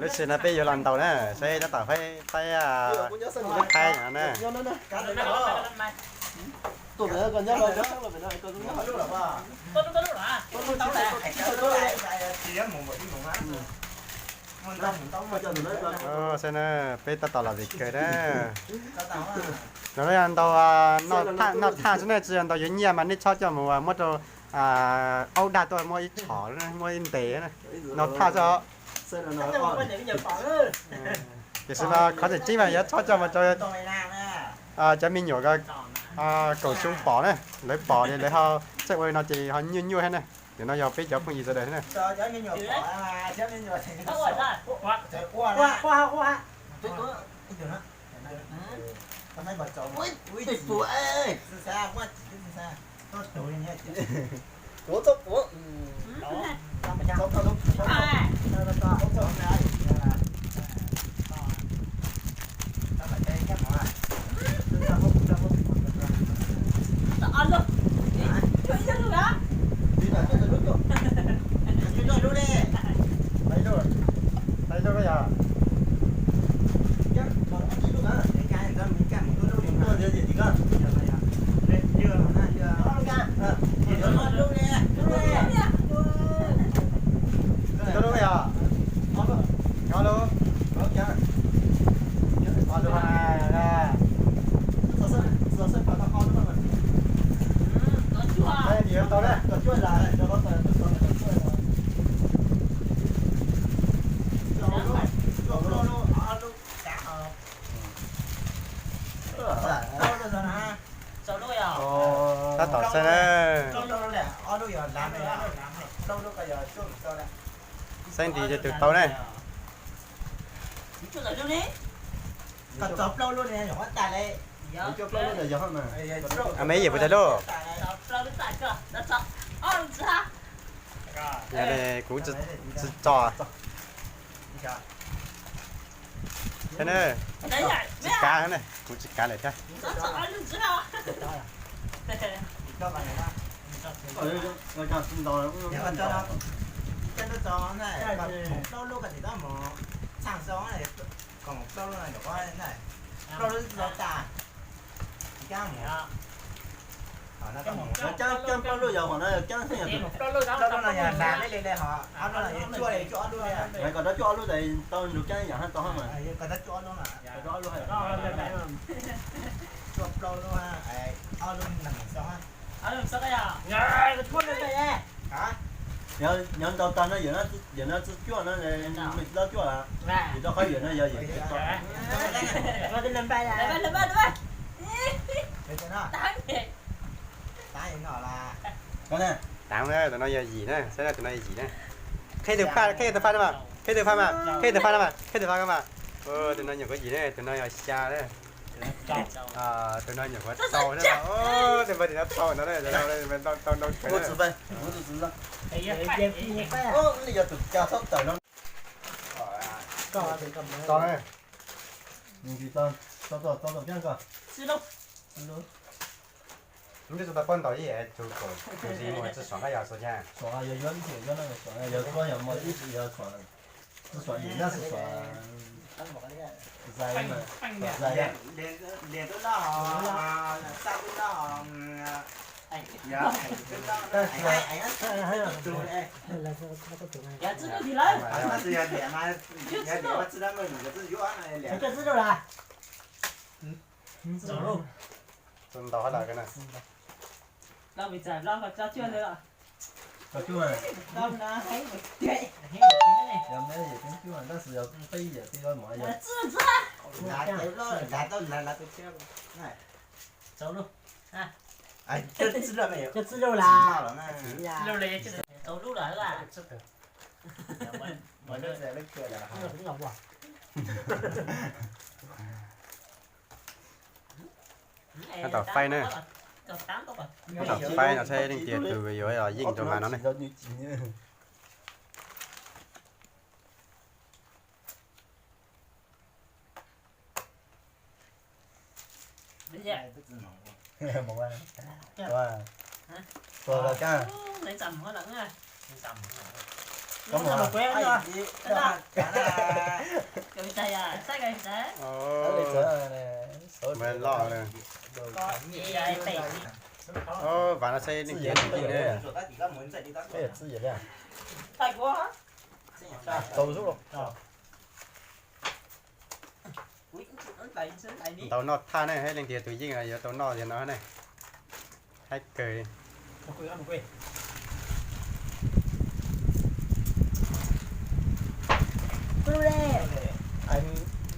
Lub sij hawm no peb yuav los ntaus na, saib tab tom faib faib faib no na. Saib na, peb tab tom los vim kawg na. No yog ntaus noj thaj xwb na, tsis yog ntaus yuav nyiaj mas nej txhob coj mus muab rau aub dag tuaj muab ib tshom, muab ib ntes, ntaus thaj xwb. Tiam sis mas qhov tseem ceeb mas yuav txhob coj mus rau cov me nyuam kaum xyoo pom na, lawv pom ces lawv ho txawj ua li no ces ho nyuaj nyuaj thiab na. Nim no yog peb cov phooj ywg sawv daws thiab na. Tab tom saib na. Saib nti ces tus tau ne. Me ib yam puas tau lub? Yog li kuv tsis tso. Tsis kav, kuv tsis kav lawm thiab. Coj plaub lub yog hom no yog cab xwb yom. Kom rau cuaj ob lub tas tau nrug cab yam hab tau hab mas. Cuaj plaub lub, ob lub nees tau hab. Nyob ntau tag no yawm no txug cuaj no, plaub cuaj, yawm rau qhov yawm no yog yawm. Taav na, tus no yog yim na, saib na, tus no yog yim na. Qheb tus faj, qheb tus faj na mas, qheb tus faj na mas, qheb tus faj na mas, qheb tus faj na mas. Tus no nyuam qhuav yim na, tus no yog xya na. Tus no nyuam qhuav tau na, tus no tau ntau ntau kawg. Tau na. Nws tsis tau poj ntaub ib, tus zis mus tsis suav nqaij yog xua cas. Suav yog yuav ib txhia yuav no, suav yog tuab yog mos ib txhia yuav suav. Tsis suav yim na, tsis suav zais, zais. Liam tub no hos, Xaj tub no hos, yog tub no, yog tub no, yog liam mas, yog liam mas tsis tau meej, yog tub yuav no liam. Tus ntau hab lawm na. Cov cuaj, yog me yam cuaj tab sis yog peb yam tij mov yog. Cov txwj lug las. Tab tom faib na. Tab tom faib no saib leej twg tus yuav los yeej rau mas no ne. Tuag los cab. Koj mus. Vav no saib leej twg tus yeej ne. Tau zuj los. Ntaus noj thaj ne, saib leej twg tus yeej yuav tau noj tiag no ne. Haib kawg li.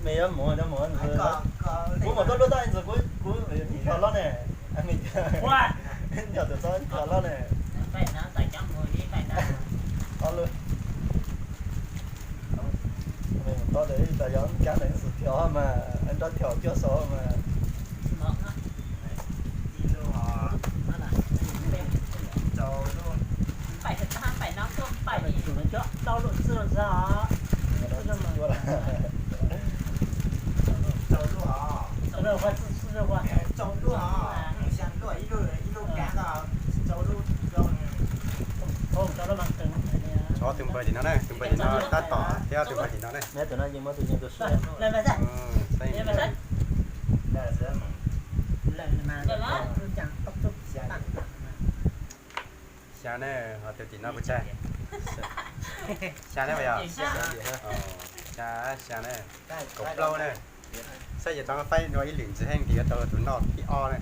Mej yuav mus, yuav mus ntxiv. Kuv mus tuaj luaj tag ntxiv, kuv, kuv nim los los ne. Nyom tus txob los los ne. Ob lub. Tau tes tas yog kab ntawd xwm thiaum mas nrog thiaum cuaj xaus mas. Tsov tus npawg tim no ne, tus npawg tim no tab tom thiab tus npawg tim no ne. Xya ne, ho tus tim no puas tsawg? Xya ne, xya, xya ne, kaum plaub ne. Saib yuav tau faib dua ib lwm ntxiv, leej twg yuav tau tus noj thib ob ne.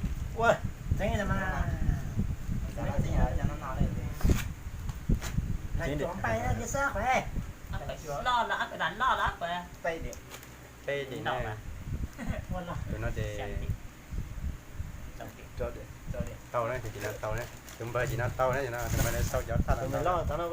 Peb tim no, tus no ces tau ne, tus tim no tau ne, tus npawg tim no tau ne, tus npawg no sau cov thaj no.